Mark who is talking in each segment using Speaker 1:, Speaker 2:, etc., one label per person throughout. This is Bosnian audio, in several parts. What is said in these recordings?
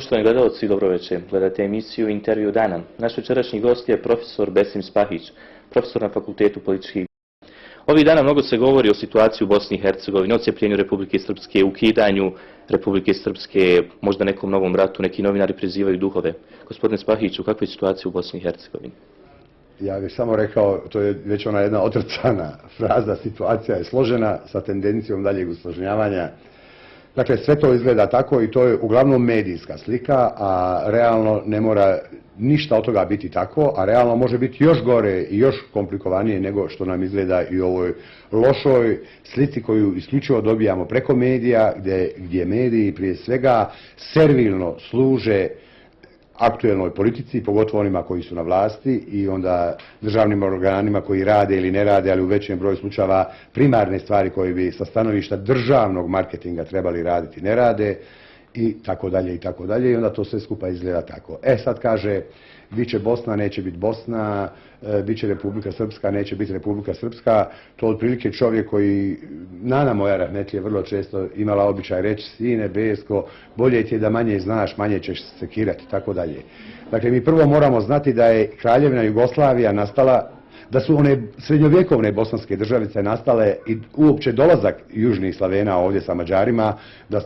Speaker 1: Poštovani gledalci, dobro večer. Gledate emisiju Intervju dana. Naš večerašnji gost je profesor Besim Spahić, profesor na Fakultetu političkih. Ovih dana mnogo se govori o situaciji u Bosni i Hercegovini, o cijepljenju Republike Srpske, ukidanju Republike Srpske, možda nekom novom ratu, neki novinari prizivaju duhove. Gospodine Spahiću, kakva je situacija u Bosni i Hercegovini?
Speaker 2: Ja bih samo rekao, to je već ona jedna otrcana fraza, situacija je složena sa tendencijom daljeg usložnjavanja. Dakle, sve to izgleda tako i to je uglavnom medijska slika, a realno ne mora ništa od toga biti tako, a realno može biti još gore i još komplikovanije nego što nam izgleda i u ovoj lošoj slici koju isključivo dobijamo preko medija, gdje mediji prije svega servilno služe aktuelnoj politici, pogotovo onima koji su na vlasti i onda državnim organima koji rade ili ne rade, ali u većem broju slučajeva primarne stvari koje bi sa stanovišta državnog marketinga trebali raditi ne rade i tako dalje i tako dalje i onda to sve skupa izgleda tako. Sad kaže, bit će Bosna, neće biti Bosna, bit će Republika Srpska, neće biti Republika Srpska, to otprilike čovjek koji, Nana moja rahmetlija vrlo često imala običaj reći, sine Besko, bolje ti je da manje znaš, manje ćeš se sekirati, tako dalje. Dakle, mi prvo moramo znati da je Kraljevina Jugoslavija nastala, da su one srednjovjekovne bosanske državice nastale i uopće dolazak južnih Slavena ovdje sa Mađarima,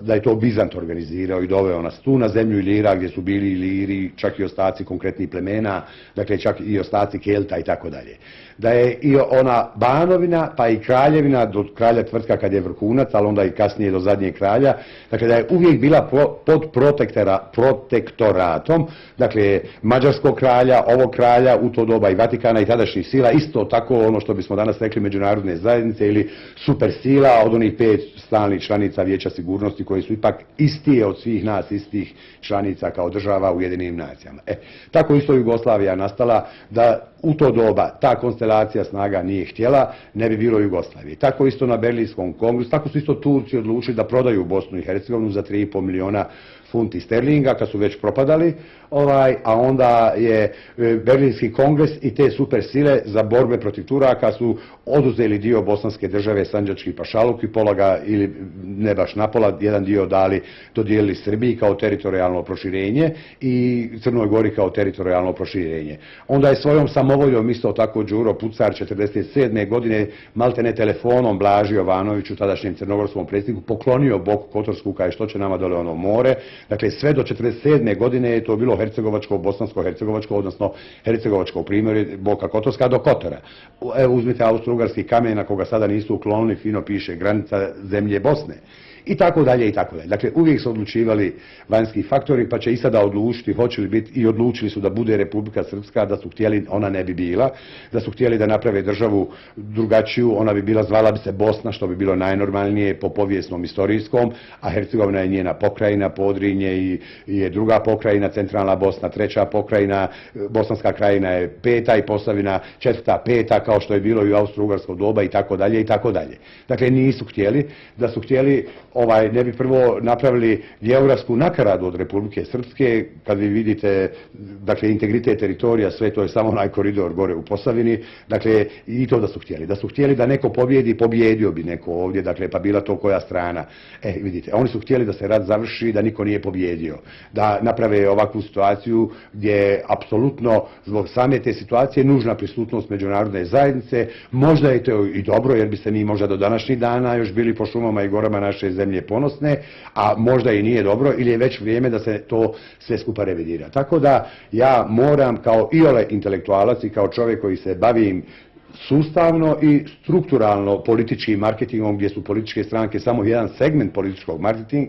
Speaker 2: da je to Bizant organizirao i doveo nas tu na zemlju Ilira gdje su bili Iliri, čak i ostaci konkretnih plemena, dakle čak i ostaci Kelta i tako dalje. Da je i ona Banovina, pa i Kraljevina, do kralja Tvrtka kad je vrhunac, ali onda i kasnije do zadnjeg kralja, dakle da je uvijek bila pod protektoratom, dakle mađarskog kralja, ovog kralja, u to doba i Vatikana i tadašnjih sila, isto tako ono što bismo danas rekli međunarodne zajednice ili supersila od onih 5 stalnih članica Vijeća sigurnosti koji su ipak istije od svih nas, istih članica kao država u Ujedinjenim nacijama. Tako isto Jugoslavija nastala da u to doba ta konstelacija snaga nije htjela, ne bi bilo Jugoslavije. Tako isto na Berlinskom kongresu, tako su isto Turci odlučili da prodaju Bosnu i Hercegovinu za 3,5 miliona funti sterlinga kad su već propadali, a onda je Berlinski kongres i te super sile za borbe protiv Turaka su oduzeli dio bosanske države, Sandžački pašaluk i pola ga, ili ne baš napola, jedan dio dodijelili Srbiji kao teritorijalno proširenje i Crnoj Gori kao teritorijalno proširenje. Onda je svojom samovoljom isto tako Đuro Pucar 1947. godine maltene telefonom Blaži Jovanoviću, tadašnjem crnogorskom predsjedniku, poklonio Boku Kotorsku kao što će nama dole ono more. Dakle, sve do 1947. godine je to bilo hercegovačko, bosansko-hercegovačko, odnosno hercegovačko primjer Boka Kotorska do Kotora. Evo uzmite austro-ugarski kamen na koga sada nisu uklonili, fino piše granica zemlje Bosne. I tako dalje i tako dalje. Dakle, uvijek su odlučivali vanjski faktori, pa će i sada odlučiti hoće li biti, i odlučili su da bude Republika Srpska, da su htjeli, ona ne bi bila, da su htjeli da naprave državu drugačiju, ona bi bila, zvala bi se Bosna, što bi bilo najnormalnije po povijesnom istorijskom, a Hercegovina je njena pokrajina, Podrinje i je druga pokrajina, centralna Bosna, treća pokrajina, Bosanska krajina je 5. i Posavina 4., 5., kao što je bilo i u austro-ugarsko doba i tako dalje i tako dalje. Dakle, nisu htjeli, da su htjeli ne bi prvo napravili geografsku nakaradu od Republike Srpske, kad vi vidite, dakle, integritet teritorija, sve to je samo onaj koridor gore u Posavini, dakle, i to da su htjeli. Da su htjeli da neko pobjedi, pobjedio bi neko ovdje, dakle, pa bila to koja strana. Vidite, oni su htjeli da se rat završi, da niko nije pobjedio. Da naprave ovakvu situaciju gdje je apsolutno zbog same te situacije nužna prisutnost međunarodne zajednice. Možda je to i dobro, jer bi se mi možda do današnjih dana još bili po šumama i gorama naše zemlje ponosne, a možda i nije dobro ili je već vrijeme da se to sve skupa revidira. Tako da ja moram kao iole intelektualac i kao čovjek koji se bavim sustavno i strukturalno političkim marketingom, gdje su političke stranke samo jedan segment političkog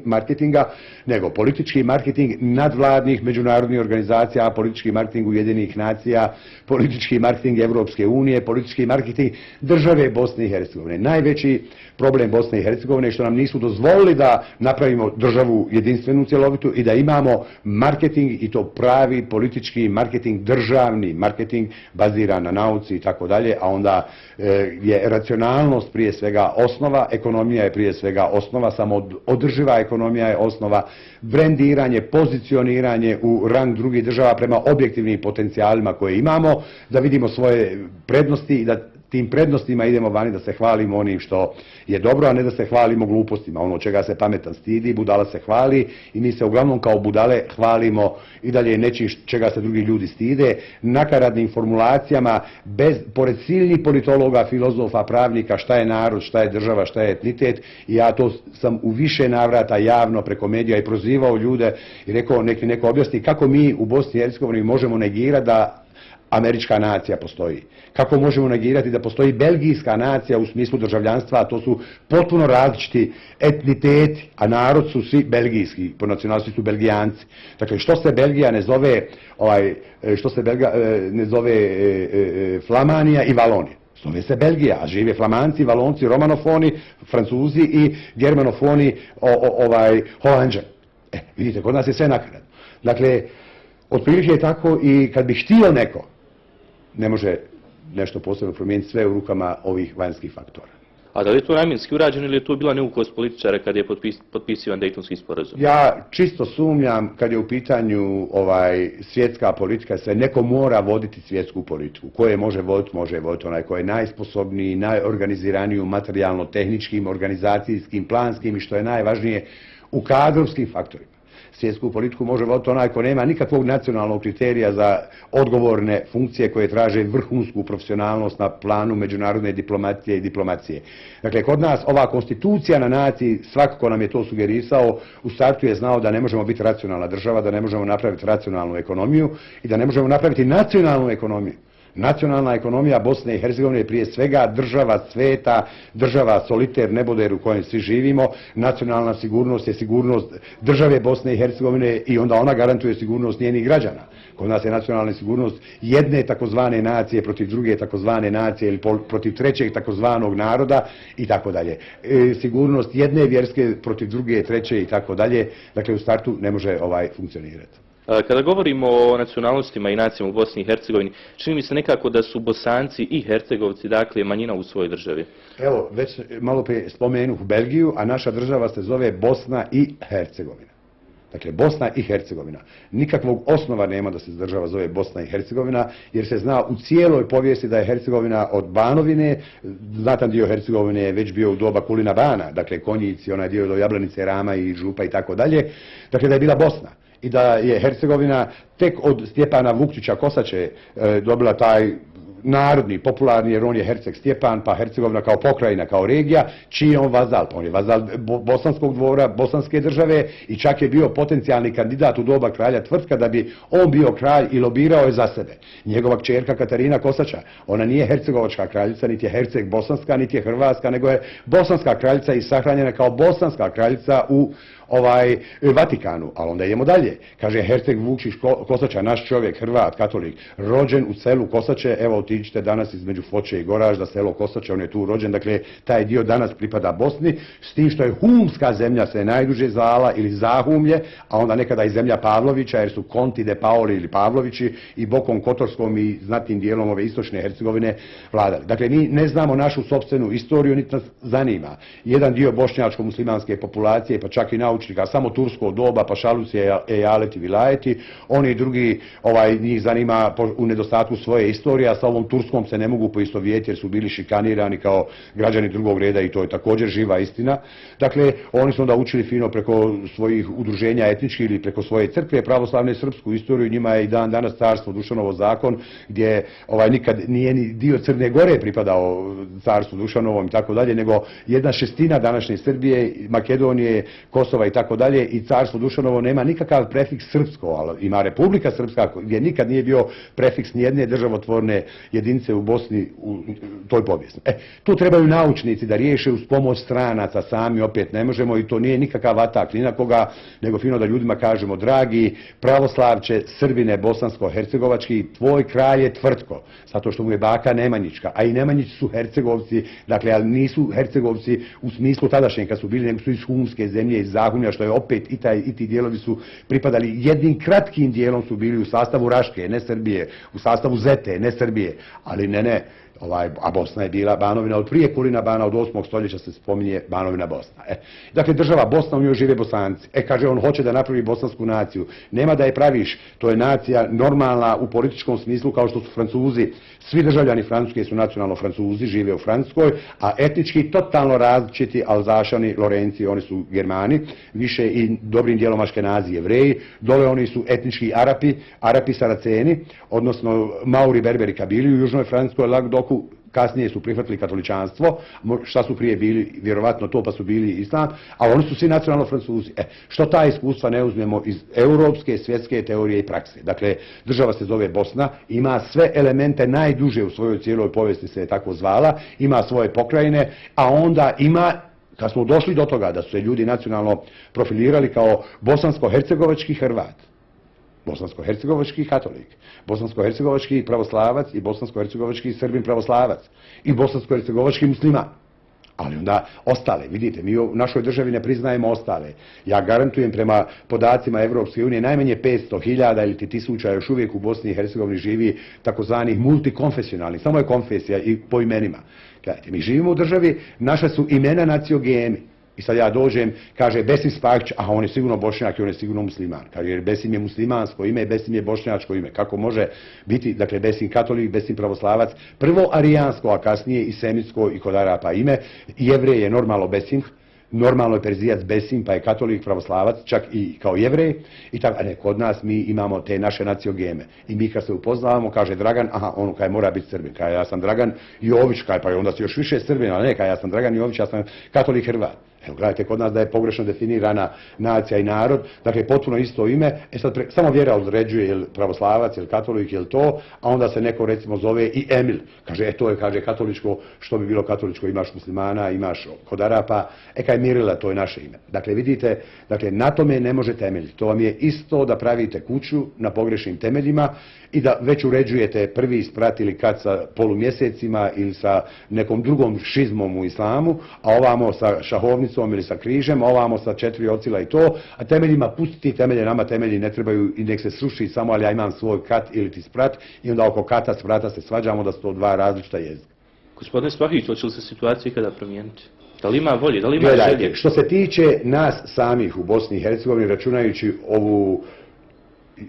Speaker 2: marketinga, nego politički marketing nadvladnih međunarodnih organizacija, politički marketing Ujedinjenih nacija, politički marketing Evropske unije, politički marketing države Bosne i Hercegovine. Najveći problem Bosne i Hercegovine je što nam nisu dozvolili da napravimo državu jedinstvenu, cjelovitu i da imamo marketing, i to pravi politički marketing, državni marketing baziran na nauci i tako dalje, a onda je racionalnost prije svega osnova, ekonomija je prije svega osnova, samo održiva ekonomija je osnova, brendiranje, pozicioniranje u rang drugih država prema objektivnim potencijalima koje imamo, da vidimo svoje prednosti i da tim prednostima idemo vani da se hvalimo onim što je dobro, a ne da se hvalimo glupostima. Ono čega se pametan stidi, budala se hvali i mi se uglavnom kao budale hvalimo i dalje nečim čega se drugi ljudi stide, nakaradnim formulacijama, pored silnih politologa, filozofa, pravnika, šta je narod, šta je država, šta je etnitet, i ja to sam u više navrata javno preko medija i prozivao ljude i rekao neko objasni kako mi u Bosni i Hercegovini možemo negirati da američka nacija postoji. Kako možemo negirati da postoji belgijska nacija u smislu državljanstva, a to su potpuno različiti etniteti, a narod su svi belgijski, po nacionalnosti su Belgijanci. Dakle, što se Belgija ne zove, Flamanija i Valonija? Zove se Belgija, a žive Flamanci, Valonci, Romanofoni, Francuzi i Germanofoni, Holanđani. Vidite, kod nas je sve nakaradno. Dakle, otprilike je tako i kad bi htio neko, ne može nešto posebno promijeniti, sve u rukama ovih vanjskih faktora.
Speaker 1: A da li je to namjenski urađeno ili je to bila neukost političara kada je potpisivan Dejtonski sporazum?
Speaker 2: Ja čisto sumnjam kad je u pitanju svjetska politika, sve neko mora voditi svjetsku politiku. Ko je može voditi onaj ko je najsposobniji, najorganiziraniji u materijalno-tehničkim, organizacijskim, planskim i što je najvažnije u kadrovskim faktorima. Svjetsku politiku može voditi onaj ko nema nikakvog nacionalnog kriterija za odgovorne funkcije koje traže vrhunsku profesionalnost na planu međunarodne diplomatije i diplomacije. Dakle, kod nas ova konstitucija na naciji, svakako nam je to sugerisao, u startu je znao da ne možemo biti racionalna država, da ne možemo napraviti racionalnu ekonomiju i da ne možemo napraviti nacionalnu ekonomiju. Nacionalna ekonomija Bosne i Hercegovine je prije svega država sveta, država soliter, neboder u kojem svi živimo. Nacionalna sigurnost je sigurnost države Bosne i Hercegovine i onda ona garantuje sigurnost njenih građana. Kod nas je nacionalna sigurnost jedne takozvane nacije protiv druge takozvane nacije ili protiv trećeg takozvanog naroda i tako dalje. Sigurnost jedne vjerske protiv druge, treće i tako dalje. Dakle, u startu ne može funkcionirati.
Speaker 1: Kada govorimo o nacionalnostima i nacijama u Bosni i Hercegovini, čini mi se nekako da su Bosanci i Hercegovci, dakle, manjina u svojoj državi.
Speaker 2: Evo, već malo prije spomenuh Belgiju, a naša država se zove Bosna i Hercegovina. Dakle, Bosna i Hercegovina. Nikakvog osnova nema da se država zove Bosna i Hercegovina, jer se zna u cijeloj povijesti da je Hercegovina od Banovine, znatan dio Hercegovine je već bio u doba Kulina Bana, dakle Konjici, onaj dio do Jablanice, Rama i Župa i tako dalje, dakle da je bila Bosna. I da je Hercegovina tek od Stjepana Vukčića Kosače dobila taj narodni, popularni, jer on je Herceg Stjepan, pa Hercegovina kao pokrajina, kao regija, čiji je on vazal. Pa on je vazal bosanskog dvora, bosanske države i čak je bio potencijalni kandidat u doba kralja Tvrtka da bi on bio kralj i lobirao je za sebe. Njegova kćerka Katarina Kosača, ona nije hercegovačka kraljica, niti je Herceg bosanska, niti je hrvatska, nego je bosanska kraljica i sahranjena kao bosanska kraljica u Vatikanu, ali onda idemo dalje. Kaže Herceg Vukčić Kosača, naš čovjek, Hrvat, katolik, rođen u selu Kosače, evo otiđite danas između Foče i Goražda, selo Kosače, on je tu rođen, dakle taj dio danas pripada Bosni, s tim što je humska zemlja se najduže zvala ili Zahumlje, a onda nekada i zemlja Pavlovića, jer su Konti de Paoli ili Pavlovići i Bokom Kotorskom i znatnim dijelom ove istočne Hercegovine vladali. Dakle, mi ne znamo našu sopstvenu istoriju, niti nas zanima. Jedan dio bošnjačko-muslimanske populacije, pa čak i naučnika, samo tursko doba, pa šalusi, ejaleti, vilajeti, oni drugi, njih zanima u nedostatku svoje istorije, a sa ovom turskom se ne mogu poistovjetiti jer su bili šikanirani kao građani drugog reda i to je također živa istina. Dakle, oni su onda učili fino preko svojih udruženja etničkih ili preko svoje crkve pravoslavne srpsku istoriju, njima je i dan danas carstvo Dušanovo zakon, gdje nikad nije ni dio Crne Gore pripadao carstvu Dušanovom i tako dalje, nego 1/6 današnje Srbije, Makedonije, Kosova i tako dalje i carstvo Dušanovo nema nikakav prefiks srpsko, ali ima Republika Srpska gdje nikad nije bio prefiks nijedne državotvorne jedinice u Bosni u toj povijesti. Tu trebaju naučnici da riješe uz pomoć stranaca, sami opet ne možemo i to nije nikakav atak ni na koga, nego fino da ljudima kažemo, dragi pravoslavče, Srbine, bosansko-hercegovački, tvoj kralj je Tvrtko, zato što mu je baka Nemanjička, a i Nemanjići su Hercegovci, dakle, ali nisu Hercegovci u smislu tadašnje kad su bili, nego su iz humske zemlje, iz Zahumlja, što je opet i ti dijelovi su pripadali, jednim kratkim dijelom su bili u sastavu Raške, ne Srbije, u sastavu Zete, ne Srbije, ali ne, a Bosna je bila Banovina od prije Kulina Bana, od 8. stoljeća se spominje Banovina Bosna. Dakle, država Bosna, u njoj žive Bosanci. Kaže, on hoće da napravi bosansku naciju. Nema da je praviš, to je nacija normalna u političkom smislu, kao što su Francuzi. Svi državljani Francuske su nacionalno Francuzi, žive u Francuskoj, a etnički totalno različiti Alzašani, Lorenci, oni su Germani, više i dobrim dijelom Aškenazi, Jevreji, dole oni su etnički Arapi Saraceni, odnosno Mauri, Berberi, Kabili u južnoj Francuskoj, Languedocu, kasnije su prihvatili katoličanstvo, šta su prije bili, vjerovatno to pa su bili islam, ali oni su svi nacionalno Francuzi. Što ta iskustva ne uzmemo iz europske, svjetske teorije i prakse? Dakle, država se zove Bosna, ima sve elemente najduže u svojoj cijeloj povijesti se je tako zvala, ima svoje pokrajine, a onda ima, kad smo došli do toga da su se ljudi nacionalno profilirali kao bosansko-hercegovački Hrvat, bosansko-hercegovački katolik, bosansko-hercegovački pravoslavac i bosansko-hercegovački Srbin pravoslavac i bosansko-hercegovački musliman. Ali onda ostale, vidite, mi u našoj državi ne priznajemo ostale. Ja garantujem prema podacima Evropske unije najmanje 500.000 ili tisuća još uvijek u Bosni i Hercegovini živi takozvanih multikonfesionalnih, samo je konfesija i po imenima. Gledajte, mi živimo u državi, naša su imena naciogeni. I sad ja dođem, kaže Besim Spahić, a on je sigurno Bošnjak i on je sigurno musliman. Kaže, jer Besim je muslimansko ime, Besim je bošnjačko ime. Kako može biti, dakle, Besim katolik, Besim pravoslavac, prvo arijansko, a kasnije i semitsko i kod Arapa ime. Jevrej je normalno Besim, normalno je Perzijac Besim, pa je katolik, pravoslavac, čak i kao Jevrej. I tako, a ne, kod nas mi imamo te naše naciogeme. I mi kad se upoznavamo, kaže Dragan, aha, on kaj mora biti Srbin. Kaže, ja sam Dragan Jović, kaj pa onda si još više Srbin, ali ne, kaj ja sam Dragan Jović, ja sam katolik Hrvat. Evo, gledajte kod nas da je pogrešno definirana nacija i narod, dakle potpuno isto ime, sad samo vjera određuje je li pravoslavac, je li katolik, je li to, a onda se neko recimo zove i Emil, kaže, to je, kaže, katoličko, što bi bilo katoličko, imaš muslimana, imaš kod Arapa, kaj Mirila, to je naše ime. Dakle, vidite, dakle, na tome ne može temeljiti, to vam je isto da pravite kuću na pogrešnim temeljima i da već uređujete prvi sprat ili kad sa polumjesecima ili sa nekom drugom šizmom u islamu, a ovamo sa šahovnicom ili sa križem, a ovamo sa 4 ocila i to, a temeljima pustiti temelje, nama temelji ne trebaju i nek se sruši samo, ali ja imam svoj kat ili ti sprat i onda oko kata sprata se svađamo da su to dva različita jezika.
Speaker 1: Gospodine Spahić, hoće li se situacija kada promijeniti? Da li ima volje, da li ima želje?
Speaker 2: Što se tiče nas samih u Bosni i Hercegovini, računajući ovu,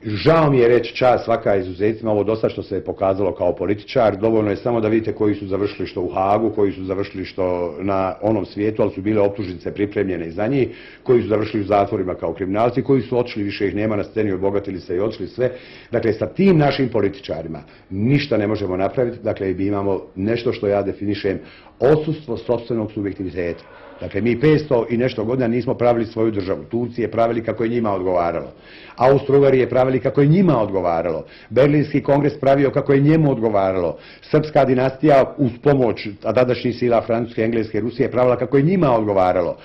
Speaker 2: žao mi je reći čast svaka izuzetcima, ovo dosta što se je pokazalo kao političar, dovoljno je samo da vidite koji su završili što u Hagu, koji su završili što na onom svijetu, ali su bile optužnice pripremljene za njih, koji su završili u zatvorima kao kriminalci, koji su otišli, više ih nema na sceni, obogatili se i otišli sve. Dakle, sa tim našim političarima ništa ne možemo napraviti, dakle, mi imamo nešto što ja definišem odsustvo sopstvenog subjektiviteta. Dakle, mi 500 i nešto godina nismo pravili svoju državu. Turci je pravili kako je njima odgovaralo. Austro-Ugari je pravili kako je njima odgovaralo. Berlinski kongres pravio kako je njemu odgovaralo. Srpska dinastija uz pomoć tadašnjih sila Francuske, Engleske, Rusije pravila kako je njima odgovaralo.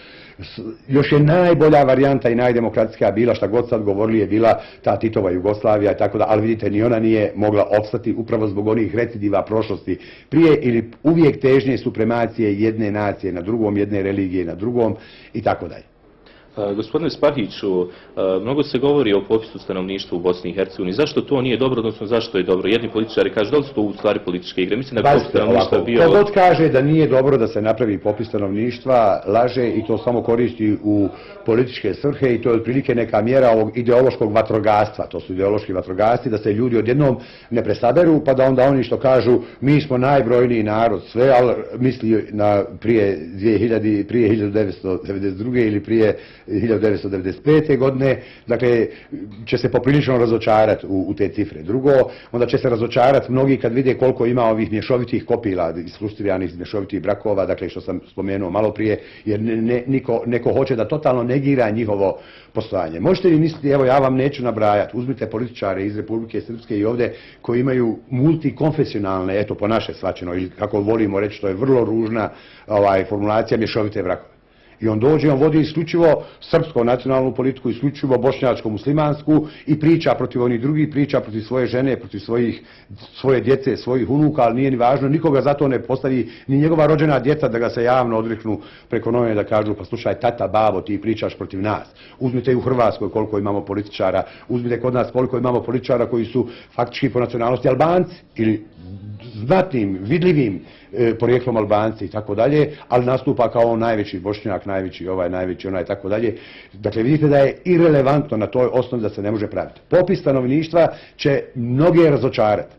Speaker 2: Još je najbolja varijanta i najdemokratskija bila, šta god sad govorili, je bila ta Titova Jugoslavija i tako da, ali vidite, ni ona nije mogla opstati upravo zbog onih recidiva prošlosti. Prije ili uvijek težnje supremacije jedne nacije na drugom, jedne religije na drugom i tako dalje.
Speaker 1: Gospodine Spahiću, mnogo se govori o popisu stanovništva u Bosni i Hercegovini. Zašto to nije dobro, odnosno zašto je dobro? Jedni političari kažu da li su to u stvari političke igre? Mislim da je popis stanovništva bio...
Speaker 2: Ko god kaže da nije dobro da se napravi popis stanovništva, laže i to samo koristi u političke svrhe i to je otprilike neka mjera ovog ideološkog vatrogastva. To su ideološki vatrogasci, da se ljudi odjednom ne presaberu, pa da onda oni što kažu mi smo najbrojniji narod, sve, ali misli na prije 1992. ili prije 1995. godine, dakle, će se poprilično razočarati u te cifre. Drugo, onda će se razočarati mnogi kad vide koliko ima ovih mješovitih kopila, isfrustriranih mješovitih brakova, dakle, što sam spomenuo malo prije, jer neko hoće da totalno negira njihovo postojanje. Možete li misliti, evo ja vam neću nabrajati, uzmite političare iz Republike Srpske i ovdje koji imaju multikonfesionalne, eto po naše svačeno, ili kako volimo reći, to je vrlo ružna formulacija, mješovite brakove. I on dođe, on vodi isključivo srpsku nacionalnu politiku, isključivo bošnjačko-muslimansku i priča protiv onih drugih, priča protiv svoje žene, protiv svoje djece, svojih unuka, ali nije ni važno, nikoga zato ne postavi, ni njegova rođena djeca da ga se javno odreknu preko novine da kažu pa slušaj tata, babo, ti pričaš protiv nas. Uzmite i u Hrvatskoj koliko imamo političara, uzmite kod nas koliko imamo političara koji su faktički po nacionalnosti Albanci ili znatnim, vidljivim porijeklom Albanci i tako dalje, ali nastupa kao najveći Bošnjak, najveći ovaj, najveći onaj i tako dalje. Dakle, vidite da je irelevantno na toj osnovi da se ne može praviti. Popis stanovništva će mnoge razočarati.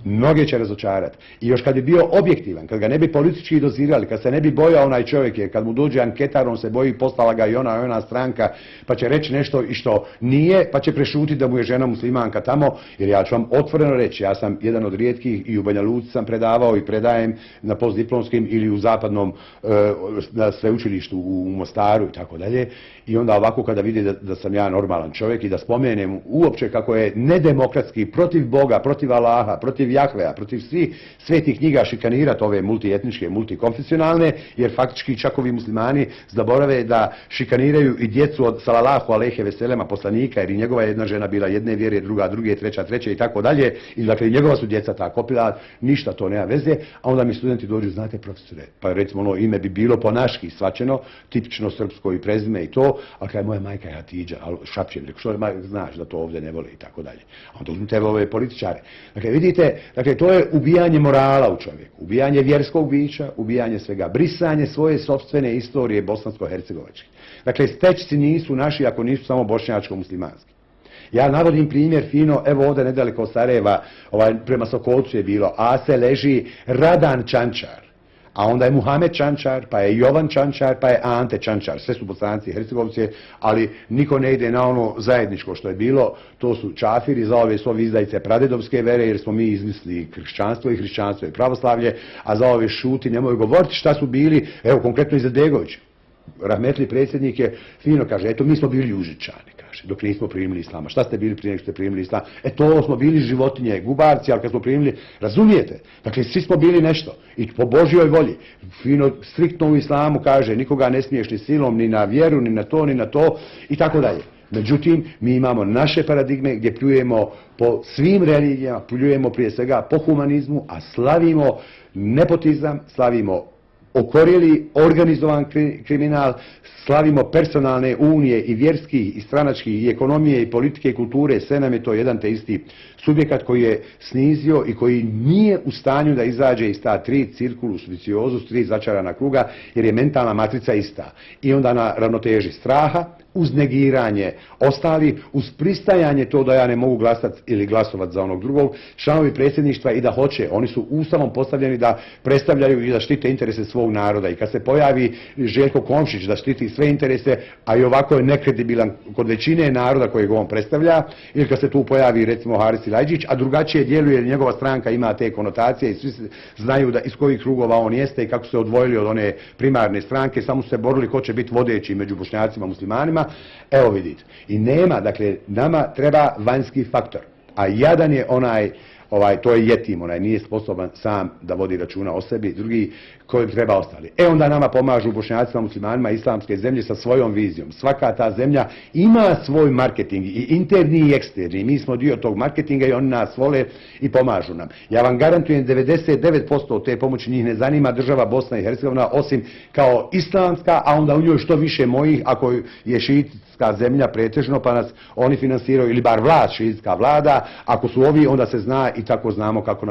Speaker 2: Mnoge će razočarati. I još kad bi bio objektivan, kad ga ne bi politički dozirali, kad se ne bi bojao onaj čovjek, jer kad mu dođe anketar, on se boji, postala ga i ona stranka, pa će reći nešto i što nije, pa će prešutiti da mu je žena muslimanka tamo, jer ja ću vam otvoreno reći, ja sam jedan od rijetkih i u Banja Luci sam predavao i predajem na postdiplomskim ili u zapadnom na sveučilištu u Mostaru i tako dalje. I onda ovako kada vidi da sam ja normalan čovjek i da spomenem uopće kako je nedemokratski protiv Boga, protiv Allaha, protiv Jahvea, protiv svih svetih knjiga šikanirati ove multietničke, multikonfesionalne, jer faktički čak ovi muslimani zaborave da šikaniraju i djecu od salallahu alejhi ve selema poslanika, jer i njegova jedna žena bila jedne vjere, druga druge, treća treće i tako dalje. I dakle njegova su djeca tako kopila, ništa to nema veze, a onda mi studenti dođu, znate profesore, pa recimo ono ime bi bilo po naški svačeno, tipično srpsko i prezime i to, ali kada je moja majka je Hatidža, ali šapćem, što znaš da to ovdje ne voli i tako dalje. A onda uzmite ove političare. Dakle, vidite, dakle, to je ubijanje morala u čovjeku, ubijanje vjerskog bića, ubijanje svega, brisanje svoje sopstvene istorije bosansko-hercegovačke. Dakle, stećci nisu naši ako nisu samo bošnjačko-muslimanski. Ja navodim primjer fino, evo ovdje nedaleko od Sarajeva, prema Sokolcu je bilo, a se leži Radan Čančar. A onda je Muhamed Čančar, pa je Jovan Čančar, pa je Ante Čančar. Sve su Bosanci i Hercegovci, ali niko ne ide na ono zajedničko što je bilo. To su čafiri, za ove su ovi izdajice pradedovske vere, jer smo mi izmislili kršćanstvo i pravoslavlje, a za ove šuti, nemoj govoriti šta su bili, evo konkretno Izetbegović. Rahmetli predsjednik je fino kaže, eto mi smo bili Užičani, kaže, dok nismo primili islama. Šta ste bili prije nego ste primili islam? To smo bili životinje, gubarci, ali kad smo primili, razumijete? Dakle, svi smo bili nešto. I po Božjoj volji. Fino, striktno u islamu kaže, nikoga ne smiješ ni silom, ni na vjeru, ni na to, i tako dalje. Međutim, mi imamo naše paradigme gdje pljujemo po svim religijama, pljujemo prije svega po humanizmu, a slavimo nepotizam, slavimo okorjeli organizovan kriminal, slavimo personalne unije i vjerskih i stranačkih i ekonomije i politike i kulture, sve nam je to jedan te isti subjekat koji je snizio i koji nije u stanju da izađe iz ta tri cirkulus viciozus, tri začarana kruga, jer je mentalna matrica ista. I onda na ravnoteži straha, uz negiranje ostali, uz pristajanje to da ja ne mogu glasati ili glasovati za onog drugog, članovi predsjedništva i da hoće, oni su ustavom postavljeni da predstavljaju i da štite interese svog naroda. I kad se pojavi Željko Komšić da štiti sve interese, a i ovako je nekredibilan kod većine naroda kojeg on predstavlja, ili kad se tu pojavi recimo Haris Silajđić, a drugačije djeluje jer njegova stranka ima te konotacije i svi znaju da iz kojih krugova on jeste i kako su se odvojili od one primarne stranke, samo su se borili ko će biti vodeći među Bošnjacima i muslimanima. Evo vidite. I nema, dakle, nama treba vanjski faktor. A jadan je to je jetim, nije sposoban sam da vodi računa o sebi, drugi koji treba ostali. Onda nama pomažu Bošnjacima, muslimanima, islamske zemlje sa svojom vizijom. Svaka ta zemlja ima svoj marketing, i interni i eksterni. Mi smo dio tog marketinga i oni nas vole i pomažu nam. Ja vam garantujem 99% te pomoći njih ne zanima država Bosna i Hercegovina, osim kao islamska, a onda u njoj što više mojih, ako je šiitska zemlja pretežno, pa nas oni finansiraju, ili bar vlast, šiitska vlada. Ako su ovi, onda se zna i tako znamo kako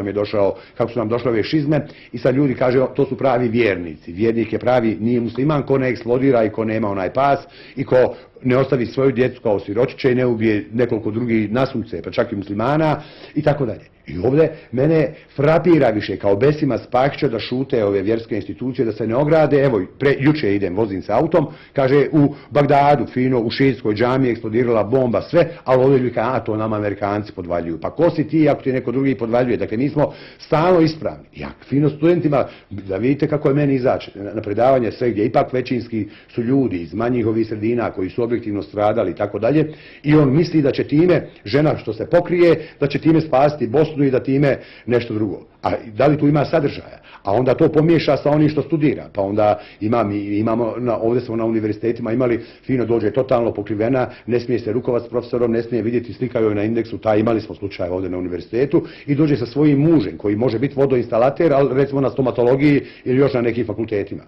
Speaker 2: su nam došle ove šizme. I sad ljudi kažu, to su pravi vjernici. Vjernik je pravi, nije musliman ko ne eksplodira i ko nema onaj pas i ko ne ostavi svoju djecu kao siročiće i ne ubije nekoliko drugih nasumce, pa čak i muslimana i tako dalje. I ovdje mene frapira više kao Besima Spahića da šute ove vjerske institucije, da se ne ograde. Evo, juče idem, vozim se autom, kaže u Bagdadu, fino, u šiitskoj džamiji eksplodirala bomba, sve, ali ovdje ljudi kaže, to nama Amerikanci podvaljuju. Pa ko si ti ako ti neko drugi podvaljuje? Dakle, mi smo stalno ispravni. Ja, fino studentima, da vidite kako je meni izaći na predavanje sve gdje ipak većinski su ljudi iz manjih ovih sredina koji su objektivno stradali i tako dalje. I on misli da će time, žena što se pokrije, da će time spasiti Bosnu i da time nešto drugo. A da li tu ima sadržaja? A onda to pomiješa sa onim što studira. Pa onda imamo, ovdje smo na univerzitetima imali, fino dođe totalno pokrivena, ne smije se rukovati s profesorom, ne smije vidjeti, slikaju joj na indeksu, imali smo slučaj ovdje na univerzitetu, i dođe sa svojim mužem koji može biti vodoinstalater, ali recimo na stomatologiji ili još na nekim fakultetima.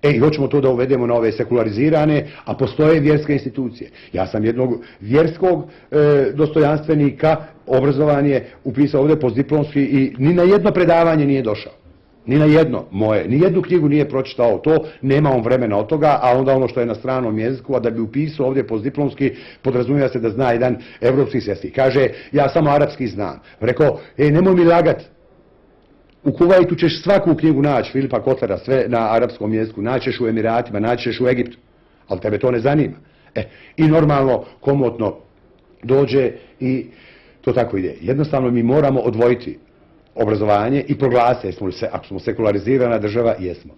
Speaker 2: I hoćemo to da uvedemo na ove sekularizirane, a postoje vjerske institucije. Ja sam jednog vjerskog dostojanstvenika, obrazovanje upisao ovdje postdiplomski i ni na jedno predavanje nije došao. Ni na jedno moje, ni jednu knjigu nije pročitao to, nema on vremena od toga, a onda ono što je na stranom jeziku, a da bi upisao ovdje postdiplomski, podrazumijeva se da zna jedan evropski svjetski. Kaže, ja samo arapski znam. Rekao, nemoj mi lagat. U Kuvajtu ćeš svaku knjigu naći, Filipa Kotlera, sve na arapskom jeziku, naćeš u Emiratima, naćeš u Egiptu, ali tebe to ne zanima. I normalno, komotno dođe i to tako ide. Jednostavno mi moramo odvojiti obrazovanje i proglase, ako smo sekularizirana država, jesmo.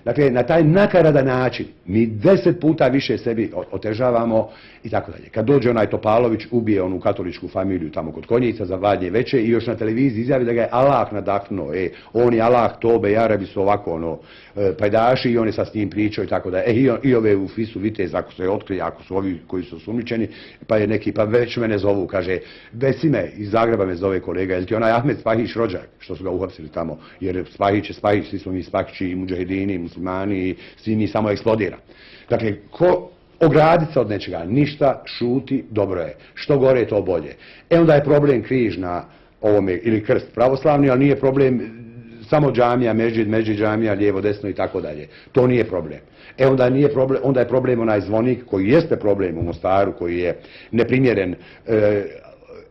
Speaker 2: Dakle, na taj nakaradan način mi 10 puta više sebi otežavamo i tako dalje. Kad dođe onaj Topalović, ubije onu katoličku familiju tamo kod Konjica za Vadnje veče i još na televiziji izjavi da ga je Allah nadahnuo. On je Allah, Tobe i Arabi su ovako pajdaši i on je sa s njim pričao i tako dalje. I ove u Fisu vitez, ako se otkrije, ako su ovi koji su osumnjičeni, pa je neki, pa već mene zovu, kaže, Besime, iz Zagreba me zove kolega, jel ti onaj Ahmed Spahić rođak, što su ga uhapsili tamo, jer Spahić je Spahić, svi smo mi Spahići i muđahedini, i muslimani, svi mi samo eksplodira. Dakle, ko ograditi se od nečega, ništa, šuti, dobro je. Što gore, to bolje. Onda je problem križ na ovome, ili krst pravoslavni, ali nije problem samo džamija, međid džamija, lijevo, desno i tako dalje. To nije problem. Onda je problem onaj zvonik koji jeste problem u Mostaru, koji je neprimjeren,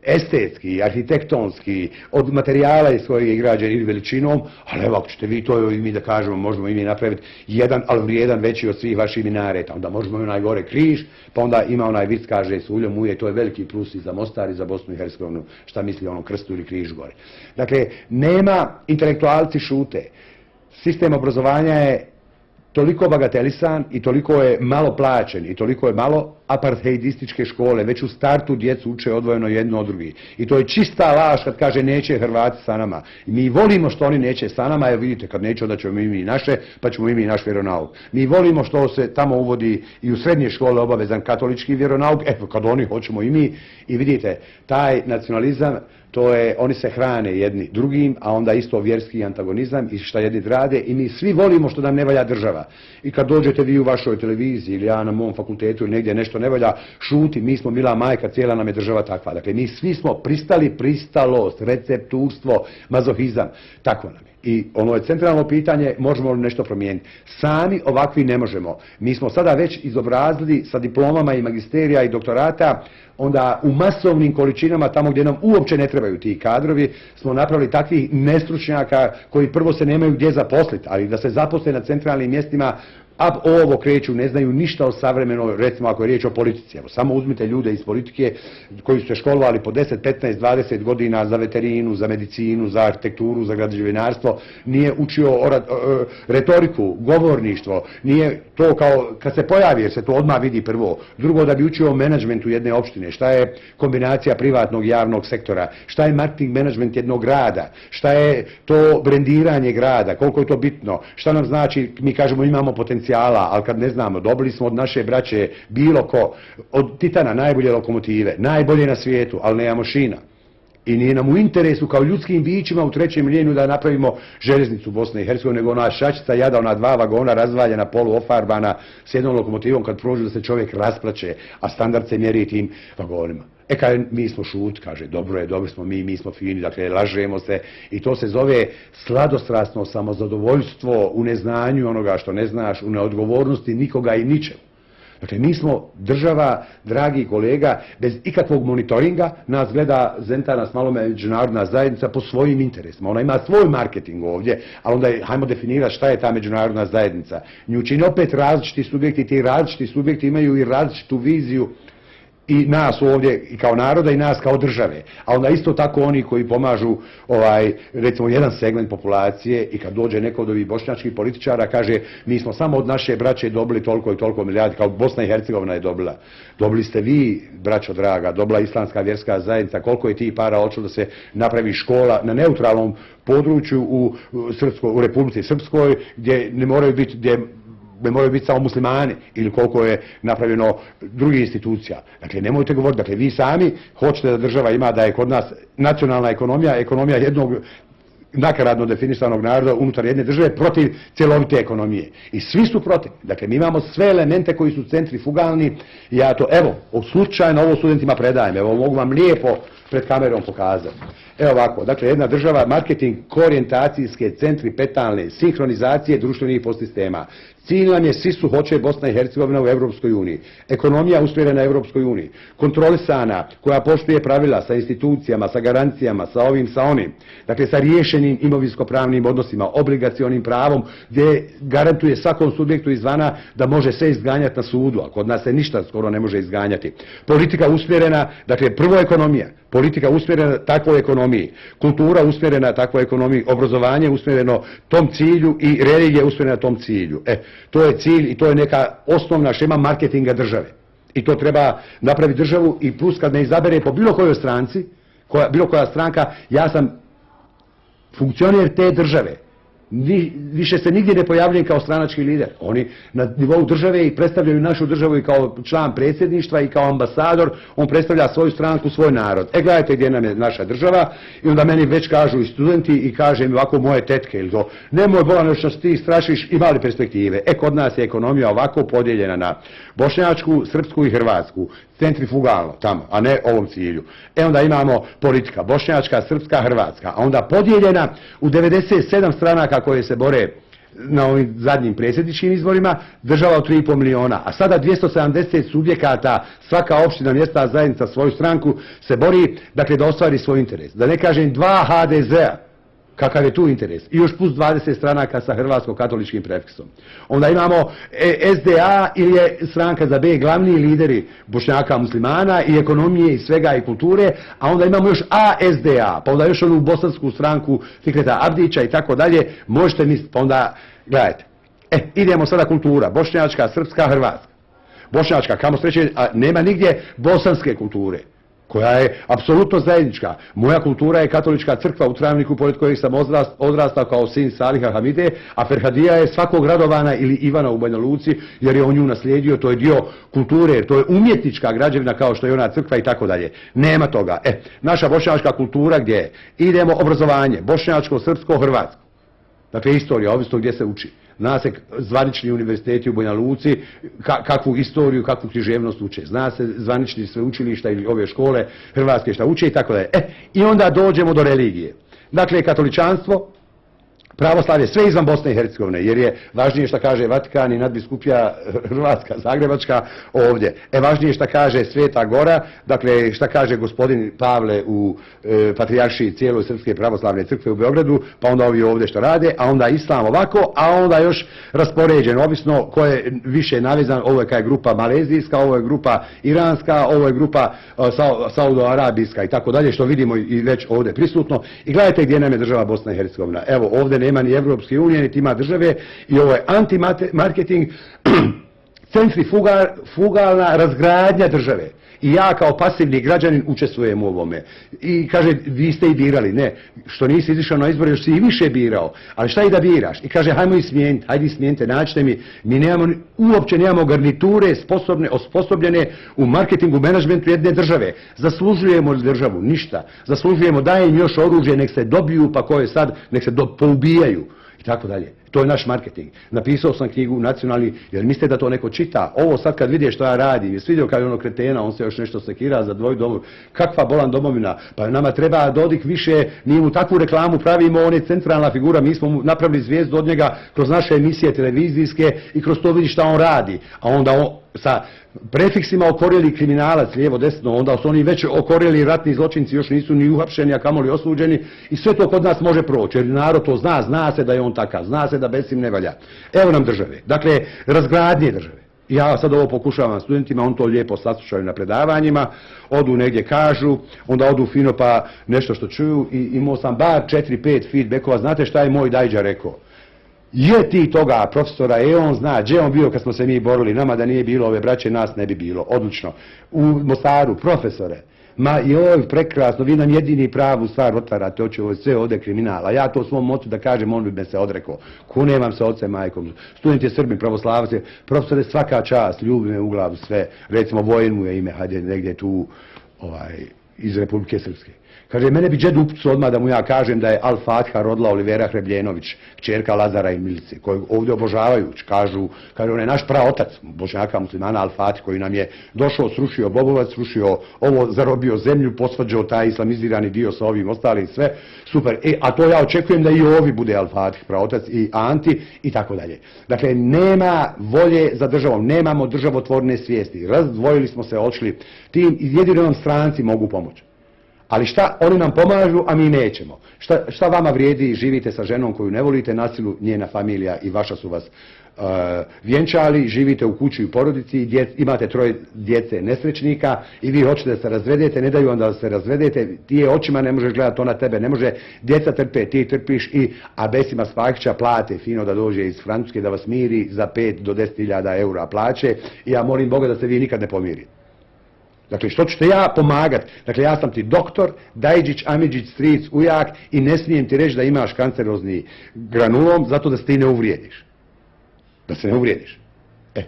Speaker 2: estetski, arhitektonski, od materijala iz kojeg je građen ili veličinom, ali evo ako ćete vi to i mi da kažemo, možemo i mi napraviti jedan, ali vrijedan veći od svih vaših minareta, onda možemo i onaj gore križ, pa onda ima onaj vic, kaže Suljo Muje, to je veliki plus i za Mostar i za Bosnu i Hercegovinu, šta misli o onom krstu ili križu gore. Dakle, nema, intelektualci šute. Sistem obrazovanja je toliko bagatelisan i toliko je malo plaćen i toliko je malo apartheidističke škole. Već u startu djecu uče odvojeno jedno od drugih. I to je čista laž kad kaže neće Hrvati sa nama. I mi volimo što oni neće sa nama, jer vidite kad neće onda ćemo i mi naše, pa ćemo i mi naš vjeronauk. Mi volimo što se tamo uvodi i u srednje škole obavezan katolički vjeronauk, kad oni hoćemo i mi. I vidite, taj nacionalizam, to je, oni se hrane jedni drugim, a onda isto vjerski antagonizam i šta jedni rade i mi svi volimo što nam ne valja država. I kad dođete vi u vašoj televiziji ili ja na mom fakultetu ili negdje nešto ne valja, šuti, mi smo mila majka, cijela nam je država takva. Dakle, mi svi smo pristalost, recepturstvo, mazohizam, tako nam je. I ono je centralno pitanje, možemo li nešto promijeniti. Sami ovakvi ne možemo. Mi smo sada već izobrazili sa diplomama i magisterija i doktorata, onda u masovnim količinama, tamo gdje nam uopće ne trebaju ti kadrovi, smo napravili takvih nestručnjaka koji prvo se nemaju gdje zaposliti, ali da se zaposle na centralnim mjestima, a ovo kreću, ne znaju ništa o savremenoj, recimo ako je riječ o politici. Evo, samo uzmite ljude iz politike koji su se školovali po 10, 15, 20 godina za veterinu, za medicinu, za arhitekturu, za građevinarstvo, nije učio retoriku, govorništvo, nije to kao kad se pojavi, jer se to odmah vidi prvo. Drugo, da bi učio o menadžmentu jedne opštine, šta je kombinacija privatnog i javnog sektora, šta je marketing menadžment jednog grada, šta je to brendiranje grada, koliko je to bitno, šta nam znači, mi kažemo imamo potencijala, ali kad ne znamo, dobili smo od naše braće bilo ko, od Titana najbolje lokomotive, najbolje na svijetu, ali nemamo šina. I nije nam u interesu kao ljudskim bićima u trećem mileniju da napravimo željeznicu Bosne i Hercegovine, nego ona šačica jada, ona 2 vagona razvaljena, poluofarbana, s jednom lokomotivom kad prođu da se čovjek rasplače, a standard se mjeri tim vagonima. Kaže, mi smo šut, kaže, dobro je, dobri smo mi smo fini, dakle, lažemo se i to se zove sladostrasno samozadovoljstvo u neznanju onoga što ne znaš, u neodgovornosti nikoga i ničemu. Dakle, mi smo država, dragi kolega, bez ikakvog monitoringa, nas gleda Zenta, nas malo međunarodna zajednica po svojim interesima. Ona ima svoj marketing ovdje, ali onda hajmo definirati šta je ta međunarodna zajednica. Nju čini opet različiti subjekti, ti različiti subjekti imaju i različitu viziju i nas ovdje i kao naroda i nas kao države. A onda isto tako oni koji pomažu recimo jedan segment populacije i kad dođe neko od ovih bošnjačkih političara kaže mi smo samo od naše braće dobili toliko i toliko milijardi, kao Bosna i Hercegovina je dobila. Dobili ste vi, braćo draga, dobila Islamska vjerska zajednica, koliko je ti para odšlo da se napravi škola na neutralnom području u Republici Srpskoj gdje ne moraju biti samo muslimani ili koliko je napravljeno drugih institucija. Dakle, nemojte govoriti, dakle, vi sami hoćete da država ima, da je kod nas nacionalna ekonomija, ekonomija jednog nakaradno definisanog naroda unutar jedne države protiv cjelovite ekonomije. I svi su protiv. Dakle, mi imamo sve elemente koji su centrifugalni. Ja to, evo, slučajno ovo studentima predajem. Evo, mogu vam lijepo pred kamerom pokazati. Evo ovako, dakle, jedna država, marketing, korijentacijske, centripetalne, sinhronizacije društvenih podsistema. Cilj nam je, svi su hoće Bosna i Hercegovina u Europskoj uniji. Ekonomija usmjerena Europskoj uniji. Kontrolisana, koja poštuje pravila sa institucijama, sa garancijama, sa ovim, sa onim. Dakle, sa riješenim imovinsko-pravnim odnosima, obligacionim pravom, gdje garantuje svakom subjektu izvana da može sve izganjati na sudu, a kod nas se ništa skoro ne može izganjati. Politika usmjerena, dakle, prvo ekonomija. Politika usmjerena takvoj ekonomiji, kultura usmjerena takvoj ekonomiji, obrazovanje usmjereno tom cilju i religija usmjerena tom cilju. To je cilj i to je neka osnovna šema marketinga države. I to treba napraviti državu i plus kad ne izabere po bilo kojoj stranci, bilo koja stranka, ja sam funkcioner te države. Više se nigdje ne pojavljujem kao stranački lider. Oni na nivou države i predstavljaju našu državu i kao član predsjedništva i kao ambasador, on predstavlja svoju stranku, svoj narod. Gledajte gdje nam je naša država i onda meni već kažu i studenti i kaže mi ovako moje tetke ili to, nemoj Bolano što ti strašiš, ima li perspektive. Kod nas je ekonomija ovako podijeljena na bošnjačku, srpsku i hrvatsku. Centrifugalno tamo, a ne ovom cilju. Onda imamo politika bošnjačka, srpska, hrvatska, a onda podijeljena u 97 stranaka koje se bore na ovim zadnjim predsjedničkim izborima, država od 3,5 miliona, a sada 270 subjekata, svaka opština, mjesta, zajednica svoju stranku se bori, dakle, da ostvari svoj interes. Da ne kažem 2 HDZ-a, kakav je tu interes. I još plus 20 stranaka sa hrvatsko-katoličkim prefiksom. Onda imamo SDA ili je stranka za B glavni lideri bošnjaka muslimana i ekonomije i svega i kulture, a onda imamo još ASDA, pa onda još onu bosansku stranku Fikreta Abdića i tako dalje. Možete misliti, pa onda, gledajte, idemo sada kultura, bošnjačka, srpska, hrvatska. Bošnjačka, kamo sreće, a nema nigdje bosanske kulture, koja je apsolutno zajednička. Moja kultura je katolička crkva u Travniku, pored kojeg sam odrastao kao sin Saliha Hamide, a Ferhadija je svakog Radovana ili Ivana u Banja Luci, jer je on nju naslijedio, to je dio kulture, to je umjetnička građevina kao što je ona crkva i tako dalje. Nema toga. Naša bošnjačka kultura gdje je? Idemo obrazovanje, bošnjačko, srpsko, hrvatsko. Dakle, istorija, ovisno gdje se uči. Zna se zvanični univerziteti u Banja Luci, kakvu istoriju, kakvu književnost uče. Zna se zvanični sveučilišta ili ove škole hrvatske šta uče i tako dalje. I onda dođemo do religije. Dakle, katoličanstvo, pravoslavlje, sve izvan Bosne i Hercegovine, jer je važnije šta kaže Vatikan i nadbiskupija Hrvatska, Zagrebačka ovdje. Važnije šta kaže Sveta Gora, dakle šta kaže gospodin Pavle u patrijaršiji cijeloj Srpske pravoslavne crkve u Beogradu, pa onda ovi ovdje što rade, a onda Islam ovako, a onda još raspoređen, ovisno ko je više navezan, ovo je kaj grupa malezijska, ovo je grupa iranska, ovo je grupa saudoarabijska i tako dalje, što vidimo i već ovdje prisutno. I gledajte gdje nam je država Bosna i Hercegovina. Evo, ovdje nema ni Evropske unije, niti ima države i ovo je anti-marketing, centrifugalna razgradnja države. I ja kao pasivni građanin učestvujem u ovome. I kaže, vi ste i birali. Ne, što nisi izišao na izbore, još si i više birao. Ali šta i da biraš? I kaže, hajmo ih smijeniti, hajde ih smijenite, nađite mi. Mi uopće nemamo garniture osposobljene u marketingu, menadžmentu jedne države. Zaslužujemo li državu? Ništa. Zaslužujemo, daje im još oružje, nek se dobiju, pa koje sad, nek se poubijaju. I tako dalje. To je naš marketing. Napisao sam knjigu nacionalni, jer mislite da to neko čita. Ovo sad kad vidje što ja radim, jesi vidio kao je ono kretena, on se još nešto sekira za dvoj domov. Kakva bolan domovina? Pa nama treba Dodik više, mi mu takvu reklamu pravimo, on je centralna figura, mi smo mu napravili zvijezdu od njega kroz naše emisije televizijske i kroz to vidi šta on radi. A onda on sa prefiksima okorjeli kriminalac, lijevo, desno, onda su oni već okorjeli ratni zločinci, još nisu ni uhapšeni, a kamoli osuđeni i sve to kod nas može proći, jer narod to zna se da je on takav, zna se da Besim ne valja. Evo nam države, dakle, razgradnje države. Ja sad ovo pokušavam studentima, on to lijepo saslušaju na predavanjima, odu negdje kažu, onda odu fino pa nešto što čuju i imao sam bar 4-5 feedbackova, znate šta je moj dajđa rekao? Je ti toga profesora, on zna, gdje on bio kad smo se mi borili, nama da nije bilo ove braće, nas ne bi bilo, odlično. U Mostaru, profesore, ma joj, prekrasno, vi nam jedini pravu stvar otvarate oči, ovo je sve ovdje kriminala. Ja to svom ocu da kažem, on bi me se odrekao. Kune vam se ocem majkom. Student je Srbin, pravoslavac je, profesore, svaka čast, ljubi me u glavu sve. Recimo, Vojen mu je ime, hajde negdje tu iz Republike Srpske. Kaže, mene bi džed upicu odmah da mu ja kažem da je Al-Fatiha rodila Olivera Hrebljenović, kćerka Lazara i Milice, koju ovdje obožavaju. Kažu, on je naš praotac, Bošnjaka muslimana Al-Fatih, koji nam je došao, srušio Bobovac, srušio ovo, zarobio zemlju, posvađao taj islamizirani dio sa ovim ostalim, sve, super. A to ja očekujem da i ovi bude Al-Fatih, praotac i Anti i tako dalje. Dakle, nema volje za državom, nemamo državotvorne svijesti, razdvojili smo se, odšli tim i jedino nam stranci mogu pomoći. Ali šta, oni nam pomažu, a mi nećemo. Šta vama vrijedi, živite sa ženom koju ne volite, na silu njena familija i vaša su vas vjenčali, živite u kući i porodici, imate 3 djece nesrećnika i vi hoćete da se razvedete, ne daju vam da se razvedete, ti je očima ne možeš gledati, to na tebe ne može, djeca trpe, ti trpiš a Besima Spahića plate fino da dođe iz Francuske da vas miri za 5 do 10.000 eura plaće i ja molim Boga da se vi nikad ne pomirite. Dakle, što ćete ja pomagat? Dakle, ja sam ti doktor, Dajđić, Amidžić, stric, ujak i ne smijem ti reći da imaš kancerozni granulom zato da se ti ne uvrijediš. Da se ne uvrijediš.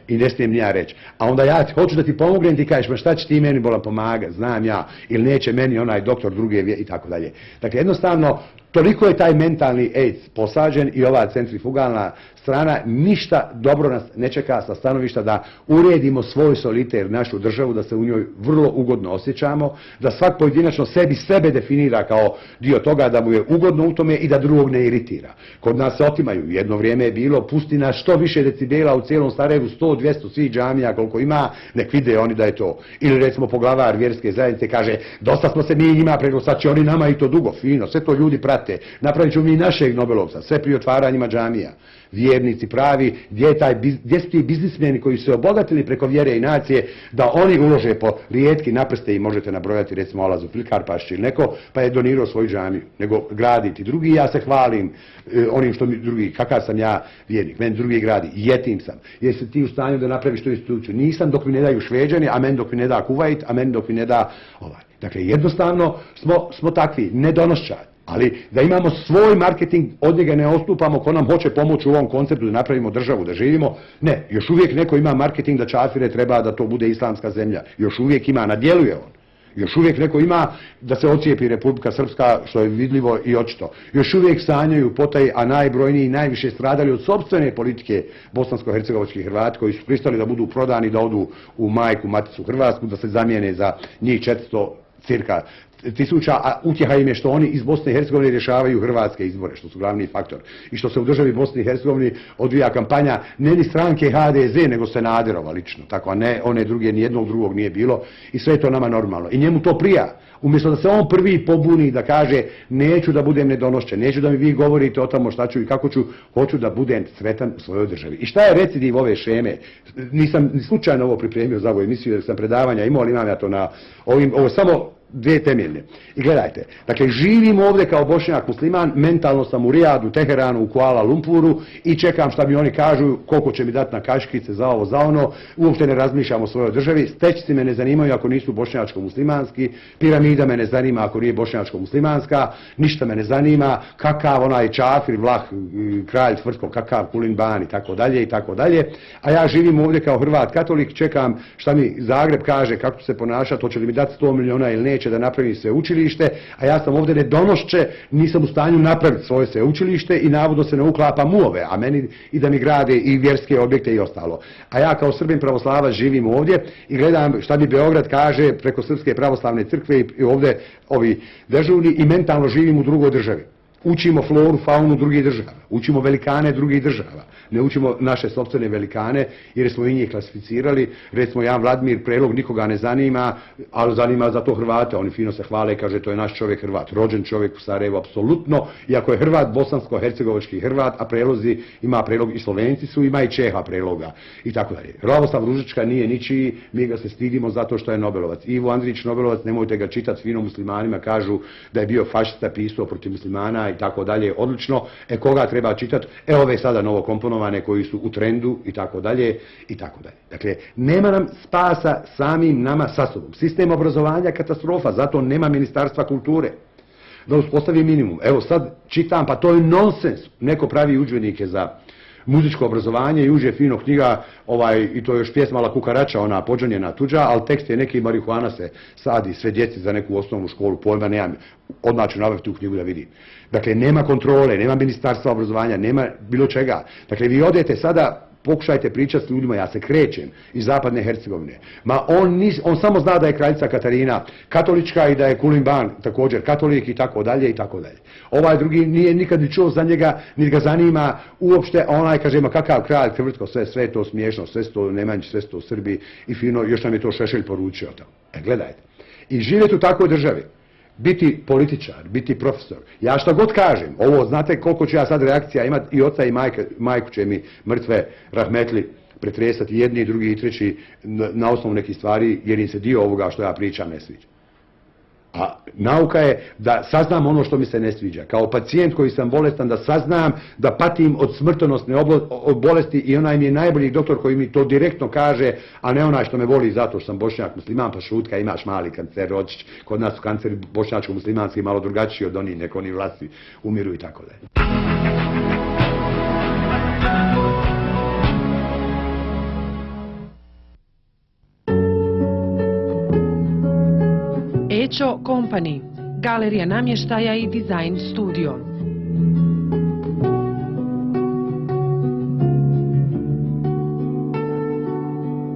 Speaker 2: I ne smijem ni ja reći. A onda ja hoću da ti pomognem, ti kažeš, ma šta će ti meni bolan pomagat, znam ja, ili neće meni onaj doktor druge i tako dalje. Dakle, jednostavno, toliko je taj mentalni AIDS posađen i ova centrifugalna strana, ništa dobro nas ne čeka sa stanovišta da uredimo svoj soliter, našu državu, da se u njoj vrlo ugodno osjećamo, da svak pojedinačno sebe definira kao dio toga, da mu je ugodno u tome i da drugog ne iritira. Kod nas se otimaju, jedno vrijeme je bilo, pusti na što više decibela u cijelom Sarajevu, 100, 200, svih džamija koliko ima, nek vide oni da je to. Ili recimo poglavar vjerske zajednice kaže, dosta smo se mi njima preko, sad će oni nama i to dugo, fino, sve to ljudi prate, napravit ćemo mi našeg Nobelovca, sve pri otvaranjima džamija. Vjernici pravi, gdje su ti biznismeni koji su se obogatili preko vjere i nacije, da oni ulože po rijetki naprste i možete nabrojati recimo Alazu Filkarpašć ili neko, pa je donirao svoju džamiju, nego graditi drugi, ja se hvalim onim što mi drugi, kakav sam ja vjernik, meni drugi gradi, jetim sam, jesi ti u stanju da napraviš tu instituciju, nisam dok mi ne daju Šveđani, a meni dok mi ne da Kuvajt, a meni dok mi ne da ovaj. Dakle, jednostavno smo takvi, nedonošćari. Ali da imamo svoj marketing, od njega ne odstupamo ko nam hoće pomoći u ovom konceptu da napravimo državu, da živimo. Ne, još uvijek neko ima marketing da Čafire treba da to bude islamska zemlja. Još uvijek ima, nadjeluje on. Još uvijek neko ima da se ocijepi Republika Srpska, što je vidljivo i očito. Još uvijek sanjaju potaj, a najbrojniji i najviše stradali od sopstvene politike bosansko-hercegovačkih Hrvati koji su pristali da budu prodani, da odu u majku, maticu Hrvatsku, da se zamijene za njih 400 cirka tisuća, a utjeha im je što oni iz Bosne i Hercegovine rješavaju hrvatske izbore, što su glavni faktor. I što se u državi Bosne i Hercegovine odvija kampanja ne ni stranke HDZ, nego Sanaderova lično, tako, a ne one druge, nijednog drugog nije bilo i sve je to nama normalno. I njemu to prija. Umjesto da se on prvi pobuni da kaže neću da budem nedonošćen, neću da mi vi govorite o tamo šta ću i kako ću, hoću da budem sretan u svojoj državi. I šta je recidiv ove šeme? Nisam ni slučajno ovo pripremio za ovu emisiju jer sam predavanja imao, ali imam ja to na ovim, ovo samo 2 temeljne. I gledajte, dakle, živim ovdje kao Bošnjak musliman, mentalno sam u Rijadu, Teheranu, u Kuala Lumpuru i čekam šta mi oni kažu, koliko će mi dati na kaškice za ovo, za ono, uopšte ne razmišljam o svojoj državi, stećci me ne zanimaju ako nisu bošnjačko-muslimanski, piramida me ne zanima ako nije bošnjačko-muslimanska, ništa me ne zanima, kakav onaj Čafir, Vlah, kralj Tvrtko, kakav Kulin Ban i tako dalje i tako dalje, a ja živim ovdje kao Hrvat katolik, čekam šta mi Zagreb kaže, kako ću se ponašati, hoće li mi dati 100 miliona ili neće da napravi sveučilište, a ja sam ovdje nedonošće, nisam u stanju napraviti svoje sveučilište i navodno se ne uklapam u ove, a meni i da mi grade i vjerske objekte i ostalo. A ja kao Srbin pravoslavac živim ovdje i gledam šta mi Beograd kaže preko Srpske pravoslavne crkve i ovdje ovi dežurni i mentalno živim u drugoj državi. Učimo floru, faunu drugih država, učimo velikane drugih država, ne učimo naše sopstvene velikane jer smo i njih klasificirali, recimo Jan Vladimir Prelog nikoga ne zanima, ali zanima zato Hrvate, oni fino se hvale i kaže to je naš čovjek Hrvat, rođen čovjek u Sarajevu, apsolutno, iako je Hrvat bosansko-hercegovački Hrvat, a Prelozi ima Prelog i Slovenci su, ima i Čeha Preloga i tako dalje. Radoslav Ružička nije ničiji, mi ga se stidimo zato što je Nobelovac. Ivo Andrić Nobelovac, nemojte ga čitati, fino muslimanima kažu da je bio fašista, pisao protiv muslimana i tako dalje, odlično. Koga treba čitati? Ove sada novo komponovane koji su u trendu i tako dalje i tako dalje. Dakle, nema nam spasa samim nama sa sobom. Sistem obrazovanja katastrofa, zato nema Ministarstva kulture da uspostavi minimum. Evo sad čitam, pa to je nonsens. Neko pravi udžbenike za muzičko obrazovanje i uđe fino knjiga, i to još pjesma La Kukarača, ona pođonjena tuđa, ali tekst je neki marihuana se sadi sve djeci za neku osnovnu školu, pojma nemam, odmah ću nabaviti tu knjigu da vidim. Dakle, nema kontrole, nema ministarstva obrazovanja, nema bilo čega. Dakle, vi odete sada, pokušajte pričati s ljudima, ja se krećem iz zapadne Hercegovine. Ma on samo zna da je kraljica Katarina katolička i da je Kulimban također katolik i tako dalje i tako dalje. Ovaj drugi nije nikad ni čuo za njega, niti ga zanima uopšte, a onaj kaže, ma kakav kralj, Krvrtko, sve je to smiješno, sve je to Nemanjić, sve je to Srbi i fino, još nam je to Šešelj poručio tamo. Gledajte. I živjeti u takvoj državi. Biti političar, biti profesor. Ja šta god kažem, ovo znate koliko ću ja sad reakcija imati i oca i majku će mi mrtve rahmetli pretresati jedni, drugi i treći na osnovu nekih stvari jer im se dio ovoga što ja pričam ne sviđa. A nauka je da saznam ono što mi se ne sviđa. Kao pacijent koji sam bolestan da saznam da patim od smrtonosne bolesti i onaj mi je najbolji doktor koji mi to direktno kaže, a ne onaj što me voli zato što sam bošnjak musliman pa šutka imaš mali kancer, očić. Kod nas su kanceri bošnjačko-muslimanski malo drugačiji od onih, neko oni vlasti umiru i tako dalje.
Speaker 3: Ećo Company, galerija namještaja i dizajn studio.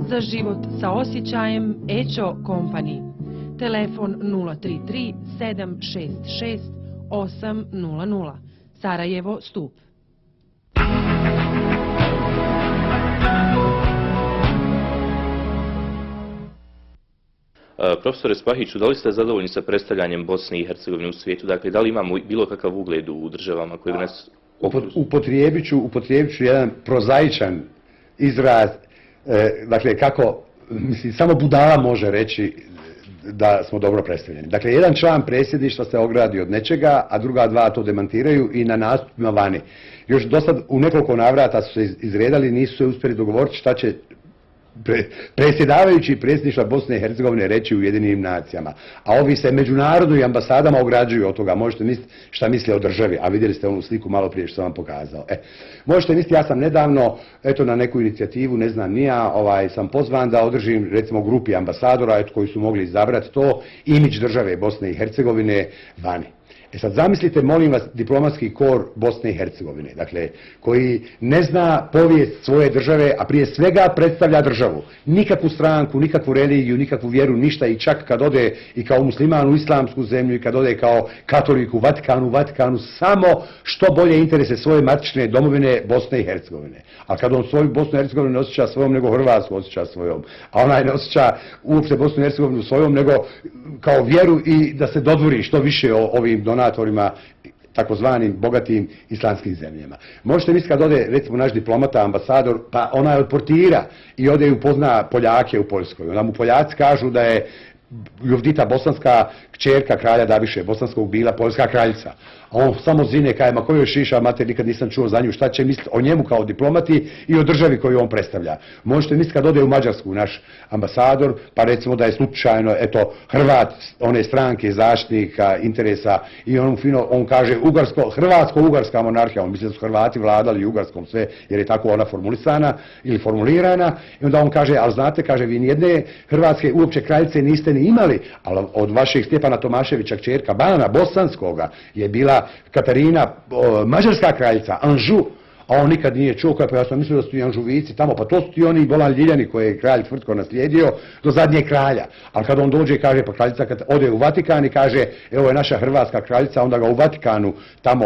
Speaker 3: Za život sa osjećajem Ećo Company. Telefon 033 766 800. Sarajevo, Stup.
Speaker 1: Profesore Spahiću, da li ste zadovoljni sa predstavljanjem Bosne i Hercegovine u svijetu? Dakle, da li imamo bilo kakav ugled u državama koje nas
Speaker 2: upotrijebit ću jedan prozaičan izraz, dakle, kako, mislim, samo budala može reći da smo dobro predstavljeni. Dakle, jedan član predsjedništva se ogradi od nečega, a druga dva to demantiraju i na nastupima vani. Još dosad u nekoliko navrata su se izredali, nisu se uspjeli dogovoriti šta će predsjedavajući predsjedništva Bosne i Hercegovine reći u Ujedinjenim nacijama. A ovi se međunarodno i ambasadama ograđuju od toga. Možete misliti šta misle o državi, a vidjeli ste onu sliku malo prije što sam vam pokazao. Možete misliti, ja sam nedavno, na neku inicijativu, ne znam ni ja, sam pozvan da održim, recimo, grupi ambasadora, koji su mogli izabrati to, imidž države Bosne i Hercegovine vani. Sad zamislite, molim vas, diplomatski kor Bosne i Hercegovine, dakle, koji ne zna povijest svoje države, a prije svega predstavlja državu. Nikakvu stranku, nikakvu religiju, nikakvu vjeru, ništa, i čak kad ode i kao musliman u islamsku zemlju i kad ode kao katolik u Vatikanu, samo što bolje interese svoje matične domovine Bosne i Hercegovine. A kad on svoju Bosnu i Hercegovinu ne osjeća svojom, nego Hrvatsku osjeća svojom. A onaj ne osjeća uopće Bosnu i Hercegovinu svojom, nego kao vjeru i da se dodvori što više o ovim donatorima, takozvanim bogatim islamskim zemljama. Možete misliti kad ode, recimo, naš diplomata, ambasador, pa ona je od portira i ode i upozna Poljake u Poljskoj. Onda mu Poljaci kažu da je Jovdita bosanska kćerka kralja Dabiše Bosanskog bila poljska kraljica. A on samo zine, kaže, ma koju je šiša mater, nikad nisam čuo za nju, šta će misliti o njemu kao diplomati i o državi koju on predstavlja. Možete misliti kad ode u Mađarsku naš ambasador, pa recimo da je slučajno, Hrvat, one stranke, zaštitnika, interesa, i on kaže Hrvatsko-ugarska monarhija, on misli da su Hrvati vladali Ugarskom sve, jer je tako ona formulisana ili formulirana, i onda on kaže, ali znate, kaže, vi nijedne hrvatske uopće kraljice niste ni imali, ali od vašeg Stjepana Tomaševića kćerka Bana Bosanskoga je bila Katarina, mađarska kraljica, Anžu, a on nikad nije čuo, pa ja sam mislio da su i Anžuvici tamo, pa to su ti oni Bolan Ljiljani koje je kralj Tvrtko naslijedio do zadnjeg kralja. Ali kad on dođe i kaže, pa kraljica kad ode u Vatikan i kaže, evo je naša hrvatska kraljica, onda ga u Vatikanu tamo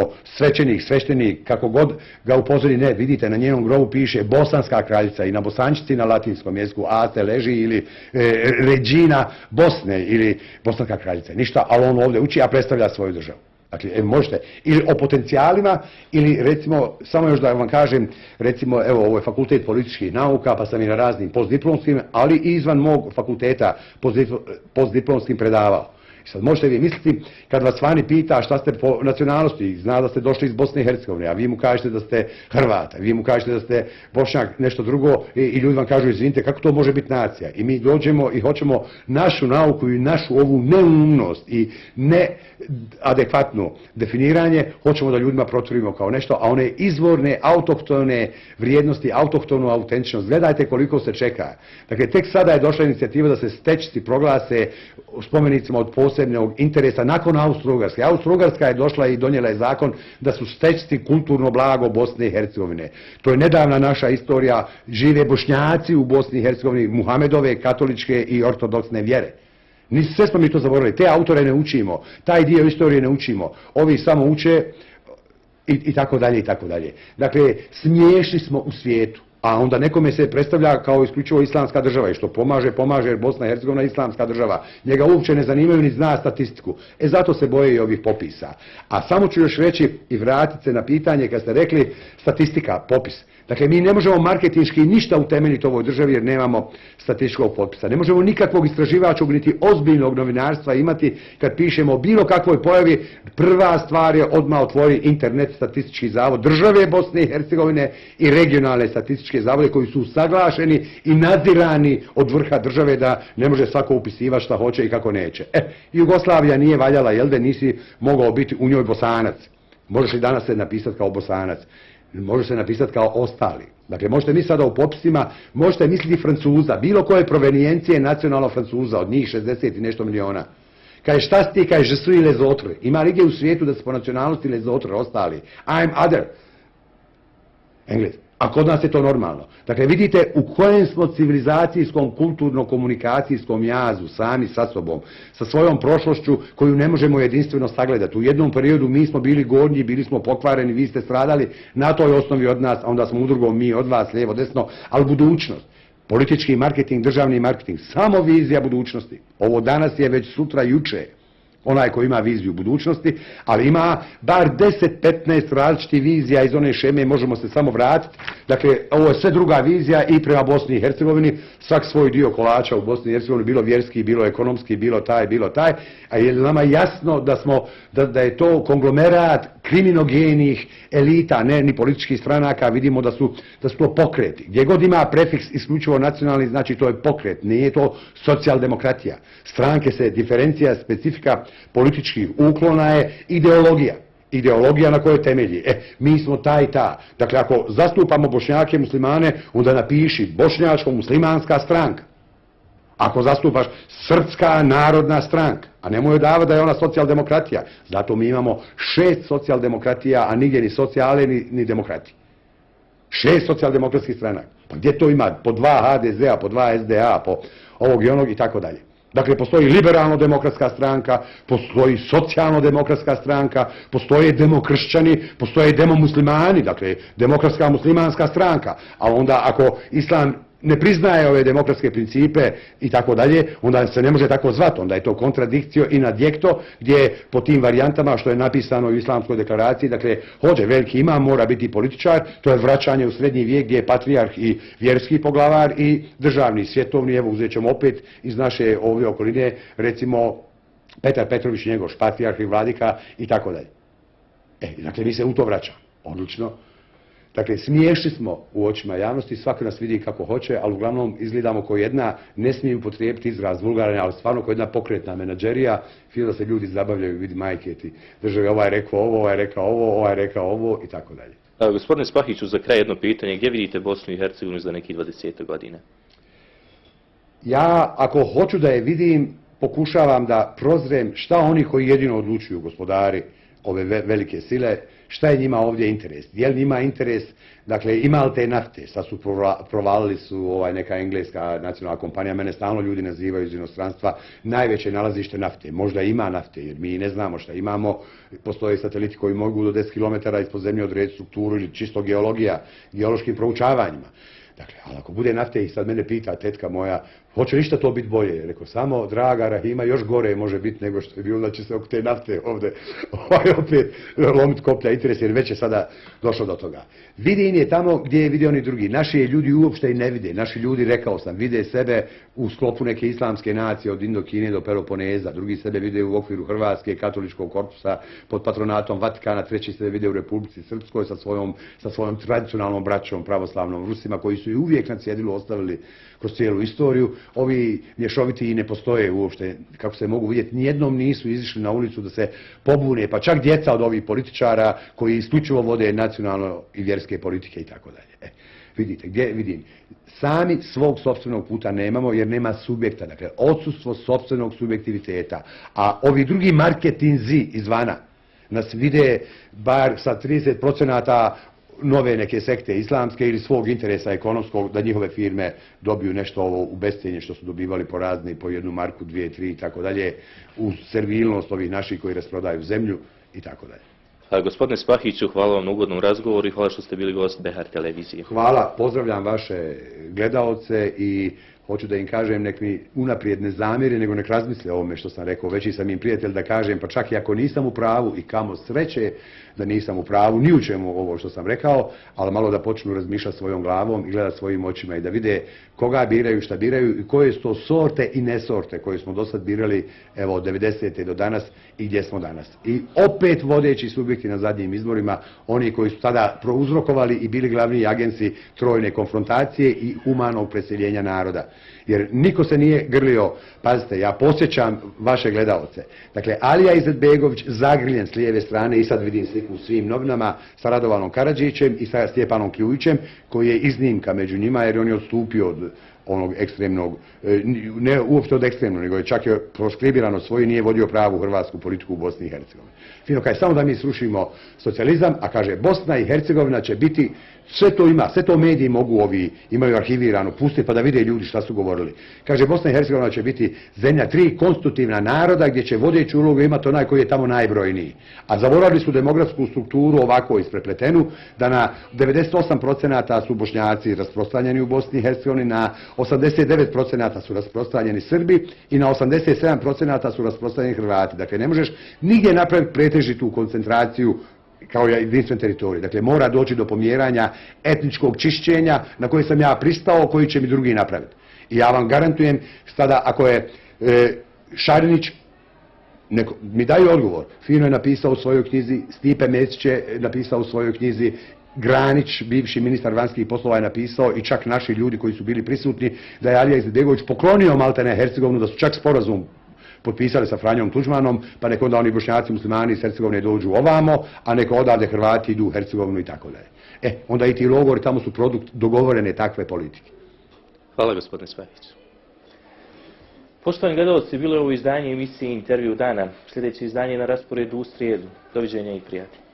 Speaker 2: sveštenik, kako god ga upozori, ne, vidite, na njenom grobu piše bosanska kraljica i na bosančici na latinskom jeziku Ate leži ili Regina Bosne ili bosanska kraljica. Ništa, ali on ovdje uči, a predstavlja svoju državu. Dakle, možete, ili o potencijalima, ili recimo, samo još da vam kažem, recimo, evo, ovo je fakultet političkih nauka, pa sam i na raznim postdiplomskim, ali i izvan mog fakulteta postdiplomskim predavao. Sad možete vi misliti, kad vas vani pita šta ste po nacionalnosti, zna da ste došli iz Bosne i Hercegovine, a vi mu kažete da ste Hrvat, a vi mu kažete da ste Bošnjak, nešto drugo, i ljudi vam kažu, izvinite, kako to može biti nacija? I mi dođemo i hoćemo našu nauku i našu ovu neumnost i neadekvatno definiranje, hoćemo da ljudima protvorimo kao nešto, a one izvorne, autohtone vrijednosti, autohtonu autentičnost, gledajte koliko se čeka. Dakle, tek sada je došla inicijativa da se stečci proglase spomenicima od posebnog interesa nakon Austro-Ugarske. Austro-Ugarska je došla i donijela je zakon da su stečci kulturno blago Bosne i Hercegovine. To je nedavna naša istorija, žive Bošnjaci u Bosni i Hercegovini, Muhamedove, katoličke i ortodoksne vjere. Sve smo mi to zaboravili, te autore ne učimo, taj dio istorije ne učimo, ovi samo uče i tako dalje i tako dalje. Dakle, smiješni smo u svijetu. A onda nekome se predstavlja kao isključivo islamska država i što pomaže jer Bosna i Hercegovina je islamska država. Njega uopće ne zanimaju ni zna statistiku. Zato se boje i ovih popisa. A samo ću još reći i vratiti se na pitanje kad ste rekli statistika, popis. Dakle, mi ne možemo marketinški ništa utemeljiti u ovoj državi jer nemamo statističkog popisa. Ne možemo nikakvog istraživačkog niti ozbiljnog novinarstva imati kad pišemo o bilo kakvoj pojavi. Prva stvar je odmah otvori internet statistički zavod države Bosne i Hercegovine i regionalne statističke zavode koji su usaglašeni i nadzirani od vrha države da ne može svako upisivati šta hoće i kako neće. Jugoslavija nije valjala, jel da nisi mogao biti u njoj Bosanac. Možeš li danas se napisati kao Bosanac? Može se napisati kao ostali. Dakle, možete mi sada u popisima, možete misliti Francuza, bilo koje provenijencije nacionalno Francuza, od njih 60 i nešto miliona. Kaže, šta si ti, kaže, je suis les autres. Ima li gdje u svijetu da se po nacionalnosti les autres, ostali? I'm other. Engles. A kod nas je to normalno. Dakle, vidite u kojem smo civilizacijskom, kulturno-komunikacijskom jazu sami sa sobom, sa svojom prošlošću koju ne možemo jedinstveno sagledati. U jednom periodu mi smo bili gornji, bili smo pokvareni, vi ste stradali na toj osnovi od nas, a onda smo udrugom mi od vas, lijevo, desno, ali budućnost. Politički marketing, državni marketing, samo vizija budućnosti. Ovo danas je već sutra, juče. Onaj koji ima viziju budućnosti, ali ima bar 10-15 različitih vizija iz one šeme, možemo se samo vratiti. Dakle, ovo je sve druga vizija i prema Bosni i Hercegovini, svak svoj dio kolača u Bosni i Hercegovini, bilo vjerski, bilo ekonomski, bilo taj, a je nama jasno da je to konglomerat kriminogenih elita, ne ni političkih stranaka, vidimo da su to pokreti. Gdje god ima prefiks isključivo nacionalni, znači to je pokret, nije to socijaldemokratija. Stranke se diferencija, specifika političkih uklona je ideologija. Ideologija na kojoj temelji. Mi smo ta i ta. Dakle, ako zastupamo Bošnjake, muslimane, onda napiši Bošnjačko-muslimanska stranka. Ako zastupaš Srpska narodna stranka, a nemoj davati da je ona socijaldemokratija. Zato mi imamo 6 socijaldemokratija, a nigdje ni socijale ni demokrati. 6 socijaldemokratskih stranaka. Pa gdje to ima? Po 2 HDZ-a, po 2 SDA, po ovog i onog i tako dalje. Dakle, postoji liberalno-demokratska stranka, postoji socijalno-demokratska stranka, postoje demokršćani, postoje demomuslimani, dakle, demokratska muslimanska stranka. A onda ako islam ne priznaje ove demokratske principe i tako dalje, onda se ne može tako zvati, onda je to kontradikcio i nadjekto gdje po tim varijantama što je napisano u islamskoj deklaraciji, dakle, hođe veliki imam, mora biti političar, to je vraćanje u srednji vijek gdje je patrijarh i vjerski poglavar i državni, svjetovni, evo uzet ćemo opet iz naše ovdje okoline, recimo Petar Petrović, njegov patrijarh i vladika i tako dalje. Dakle, mi se u to vraćamo, odlično. Dakle, smiješni smo u očima javnosti, svako nas vidi kako hoće, ali uglavnom izgledamo kao jedna, ne smijem upotrijebiti izraz vulgarne, ali stvarno kao jedna pokretna menadžerija, fino da se ljudi zabavljaju, vidi majke ti države, ovaj je rekao ovo, ovaj je rekao ovo, ovaj je rekao ovo i tako dalje.
Speaker 1: Gospodine Spahiću, za kraj jedno pitanje, gdje vidite Bosnu i Hercegovinu za nekih 20 godine?
Speaker 2: Ja, ako hoću da je vidim, pokušavam da prozrem šta oni koji jedino odlučuju, gospodari ove velike sile, šta je njima ovdje interes? Je li njima interes, dakle, ima li te nafte? Sad su provalili su neka engleska nacionalna kompanija, mene stalno ljudi nazivaju iz inostranstva, najveće nalazište nafte. Možda ima nafte, jer mi ne znamo šta imamo. Postoje sateliti koji mogu do 10 km ispod zemlje odrediti strukturu ili čisto geologija, geološkim proučavanjima. Dakle, ali ako bude nafte i sad mene pita tetka moja, Hoće ništa to biti bolje? Rekao, samo draga Rahima, još gore može biti nego što je bilo, da će se oko te nafte ovdje opet lomit koplja interes, jer već je sada došlo do toga. Vidin je tamo gdje je vidio oni drugi. Naši ljudi uopšte i ne vide. Naši ljudi, rekao sam, vide sebe u sklopu neke islamske nacije od Indokine do Peloponeza, drugi sebe vide u okviru Hrvatske, katoličkog korpusa pod patronatom Vatikana, treći sebe vide u Republici Srpskoj sa svojom tradicionalnom braćom, pravoslavnom Rusima, koji su i uvijek na cjedilu ostavili kroz cijelu istoriju. Ovi mješoviti i ne postoje uopšte, kako se mogu vidjeti, nijednom nisu izišli na ulicu da se pobune, pa čak djeca od ovih političara koji isključivo vode nacionalno i vjerske politike i tako dalje. Vidite, gdje vidim? Sami svog sopstvenog puta nemamo jer nema subjekta, dakle odsustvo sopstvenog subjektiviteta, a ovi drugi marketinzi izvana nas vide bar sa 30% nove neke sekte islamske ili svog interesa ekonomskog da njihove firme dobiju nešto ovo u bescijenje što su dobivali po razni, po 1 marku, 2, 3 i tako dalje, uz servilnost ovih naših koji rasprodaju zemlju i tako dalje.
Speaker 1: Gospodine Spahiću, hvala vam na ugodnom razgovoru i hvala što ste bili gost BHR televizije.
Speaker 2: Hvala, pozdravljam vaše gledaoce i hoću da im kažem, nek mi unaprijed ne zamjeri, nego nek razmisle o ovome što sam rekao. Veći sam im prijatelj da kažem, pa čak i ako nisam u pravu i kamo sreće da nisam u pravu, ni u čemu ovo što sam rekao, ali malo da počnu razmišljati svojom glavom i gledati svojim očima i da vide koga biraju, šta biraju i koje su to sorte i nesorte koje smo do sad birali, evo, od 90. do danas i gdje smo danas. I opet vodeći subjekti na zadnjim izborima, oni koji su tada prouzrokovali i bili glavni agenci trojne konfrontacije i humanog preseljenja naroda. Jer niko se nije grlio, pazite, ja posjećam vaše gledaoce. Dakle, Alija Izetbegović zagrljen s lijeve strane i sad vidim sliku u svim novinama sa Radovanom Karadžićem i sa Stjepanom Kljujićem, koji je iznimka među njima jer on je odstupio od onog ekstremnog, ne uopšte od ekstremnog, nego je čak je proskribirano svoje, nije vodio pravu hrvatsku politiku u Bosni i Hercegovini. Fino kaže, samo da mi srušimo socijalizam, a kaže, Bosna i Hercegovina će biti, sve to ima, sve to mediji mogu ovi, imaju arhivirano, pusti pa da vide ljudi šta su govorili. Kaže, Bosna i Hercegovina će biti zemlja 3 konstitutivna naroda gdje će vodeću ulogu imati onaj koji je tamo najbrojniji. A zaboravili su demografsku strukturu ovako isprepletenu, da na 98% su Bošnjaci rasprostranjeni u Bosni i Hercegovini, na 89% su rasprostranjeni Srbi i na 87% su rasprostranjeni Hrvati. Dakle, ne možeš nigdje napraviti pretežitu koncentraciju kao jedinstven teritorij. Dakle, mora doći do pomjeranja etničkog čišćenja na koje sam ja pristao, koji će mi drugi napraviti. I ja vam garantujem, sada ako je Šarinić, mi daju odgovor, fino je napisao u svojoj knjizi, Stipe Mesić je napisao u svojoj knjizi, Granić, bivši ministar vanjskih poslova, je napisao i čak naši ljudi koji su bili prisutni, da je Alija Izetbegović poklonio maltene Hercegovinu, da su čak sporazum potpisali sa Franjom Tuđmanom, pa neko onda oni Bošnjaci muslimani iz Hercegovine dođu ovamo, a neko odavde Hrvati idu u Hercegovinu i tako dalje. Onda i ti logori tamo su produkt dogovorene takve politike.
Speaker 1: Hvala gospodine Spahić. Poštovani gledalci, bilo je ovo izdanje emisije Intervju dana. Sljedeće izdanje je na rasporedu u srijedu. Doviđenja i prijatelji.